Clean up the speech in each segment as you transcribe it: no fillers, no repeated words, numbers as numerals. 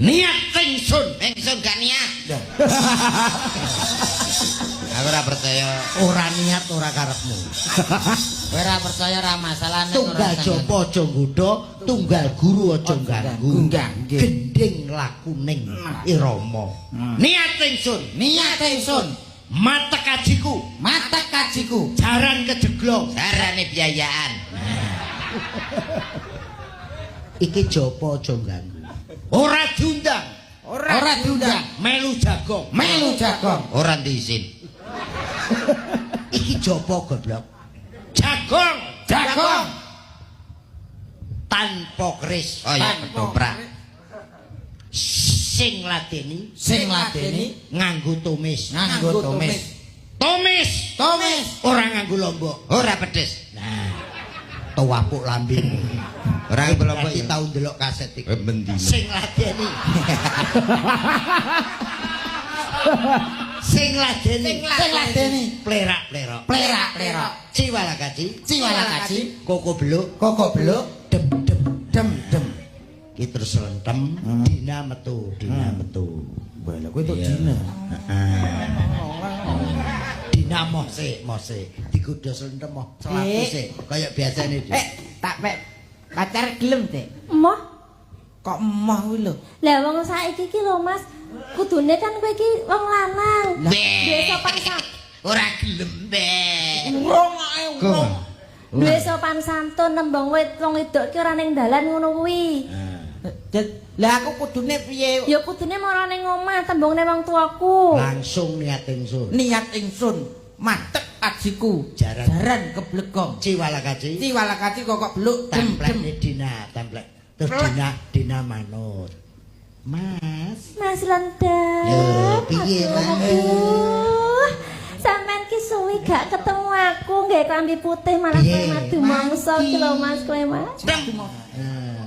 Niat ingsun. Ingsun gak niat. Aku ora percaya. Ora niat ora karepmu. Kowe ora percaya ora masalah ning ora Tunggal japa aja nggodha, tunggal guru aja ganggu. Nggih. Gending lakuning irama. Niat ingsun, Niat ingsun, matek ajiku, matek kajiku, jaran kejeglong. Sarane biayaan. Iki japa aja ganggu. Ora diundang, ora diundang, melu jagong. Melu jagong. Ora diizin. Iki japa goblok. Jagong, Jagong. Tanpa keris. Oh ya ketoprak. Sing ladeni Sing ladeni nganggo tumis. Nganggo tumis. Tumis Tumis. Ora nganggo lombok. Ora pedes. Nah, tuwapuk lambemu. Ora nganggo lombok Berarti ya. tau ndelok kaset iki. Eh, bendino. Sing ladeni. Sing ladeni. Sing ladeni. Plerak-plerok. Plerak-plerok. Ciwala kaci, Ciwala kaci, koko beluk, koko beluk, dem dem. Dem dem. Ki terus lentem, dina metu, dina metu. Wah, lha kowe tok dina. Dina moh sik, moh sik. Digodha slentem moh selaku sik, kaya biasane, Dik. Eh, tak pek pacar gelem, Dik. Emoh. Kok emoh kuwi lho? Lah wong saiki iki lho Mas, kudune kan kowe iki wong lanang. Duwe sopan Ora gelem be. Urung ae urung. Duwe sopan santun nembang wit wong wedok ki ora ning dalan ngono kuwi. Lah aku kudune piye? Ya kudune mara ning omah tembungne wong tuaku. Langsung niat ingsun. Niat ingsun matek ajiku, Jaran. Jaran keblegong. Ciwala kaci, Ciwala kaci kokok beluk dem dem. templekne dina, templek. Terus dina dina manut. Mas. Mas Lendang. Lho, piye, Aduh, Mas? Aduh. Sampean ki suwi gak ketemu aku, nggae klambi putih malah kowe Piye? madu mangsa ki lho Mas kowe Mas. Nah.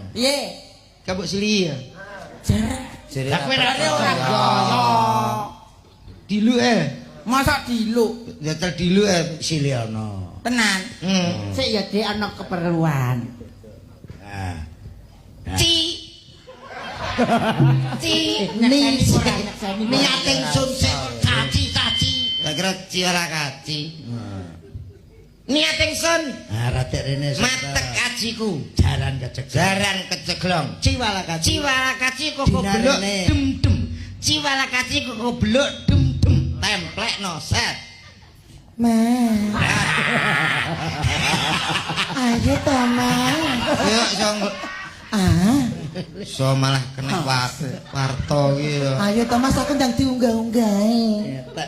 Piye? Kabuk sili ya. Jaran. Lah kowe ora Ora gaya. Dilu eh. Masa diluk? Nyetel dilu eh. Siliono. Tenan. Sik ya Dik ana keperluan. Nah. Ci. Ci. Ni niat ingsun sik caci-caci. Tak kira ciwala kaci. Niat ingsun Nah, ratek rene matek ajiku. Jaran keceglong. Jaran keceglong. Ciwala kaci. Ciwala kaci koko Dina beluk rene. dem dem. Ciwala kaci koko beluk dem dem. Templekno set. Mas. Ayo to, Mas. Yo iso Ah, iso malah kena warto iki ya. ayo to Mas aku ndang diunggah-unggahe.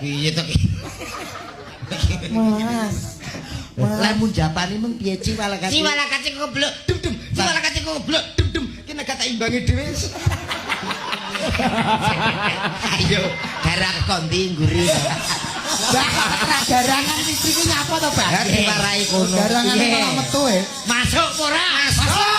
Piye to ki? Mas. Lah mun japani mung piye ciwala kaci? Ciwala kaci koko beluk dem dem. Ciwala kaci koko beluk dem dem. Ki nek gak tak imbangi dhewe. Ayo garap kondi ngguri. Bah, garangan siji ki nyapa to, Bah? Lah diwarai kono. Garangane malah metu e. Masuk ora? Masuk.